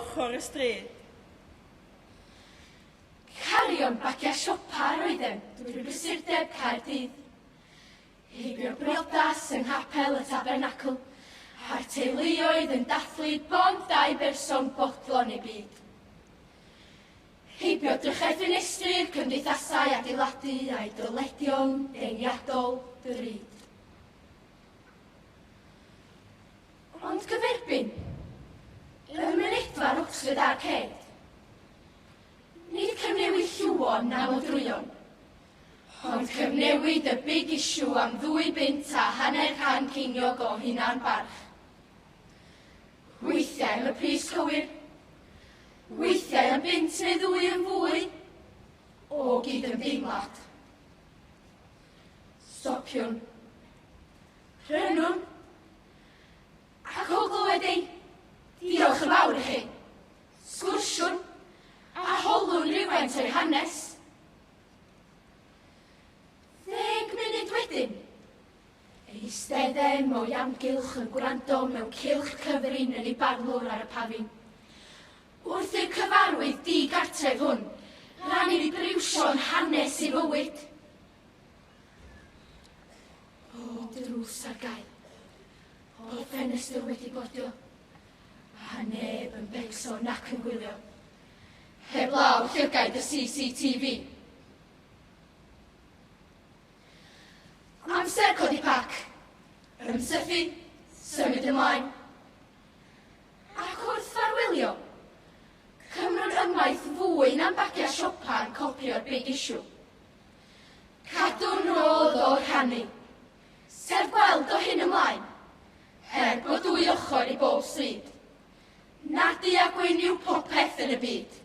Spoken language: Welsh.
ochr y stryd. Cario'n bagiau siopa yr oeddem drwy brysurdeb Caerdydd. Heibio'r briodas yng nghapel y Tabernacl, a'r teuluoedd yn dathlu bond dau berson bodlon eu byd. Heibio drychau ffenestri'r cymdeithasau adeiladu a'u dyledion deniadol drud. Ond gyferbyn, ym mynedfa'r Oxford Arcade, nid cyfnewid llwon na modrwyon, ond cyfnewid y big issue am ddwy bunt a hanner can ceiniog o hunan barch. Weithiau am y pris cywir, weithiau am bunt neu ddwy yn fwy, o gydymdeimlad. Stopiwn. Prynwn. Ac o glywed ei diolch yn fawr i chi, sgwrsiwn a holwn rywfaint o'i hanes. 10 munud wedyn, eisteddem o'i amgylch yn gwrando mewn cylch cyfrin yn ei barlwr ar y pafin. Wrth i'r cyfarwydd di-gartref hwn rannu ei briwsion hanes ei fywyd. Pob drws ar gau, pob ffenestr wedi bodio, a neb yn becso nac yn gwylio. Heblaw llygaid y CCTV. Amser codi pac, ymsythu, symud ymlaen. Ac wrth ffarwelio, cymrwn ymaith fwy na'n bagiau siopa yn copio'r big issue. Cadw'n rhodd o'r rhannu, sef gweld o hyn ymlaen, er bod dwy ochr i bob stryd. Nadu a gwyn yw popeth yn y byd.